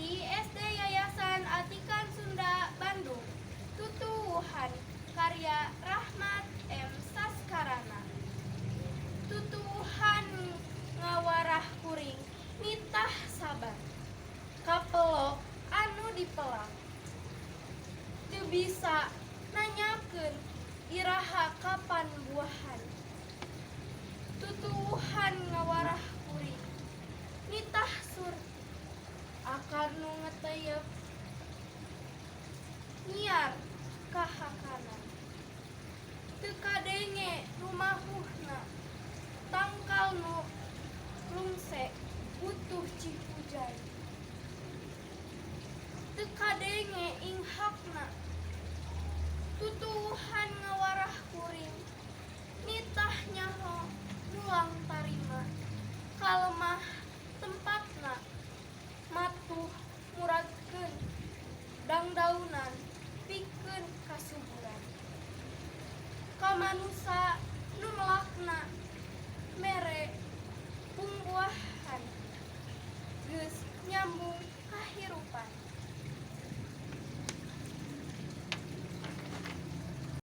Ti SD Yayasan Atikan Sunda, Bandung. Tutuwuhan karya Rahmat M. Saskarana. Tutuwuhan ngawarah kuring nitah sabar kapelok anu dipelak teu bisa nanyakeun iraha kapan buahan. Tutuwuhan ngawarah kuring nitah surti akar nu ngeteyep nyiar kahakanan teu kadenge rumahuhna tangkal nu rungse butuh cihujan teu kadenge inghakna. Tutuwuhan ngawarah kuring nitah nyaho mulang tarima ka lemah tempatna matuh muragkeun dangdaunan pikeun kasuburan ka manusa nu melakna mere bungbuahan geus nyambung kahirupan.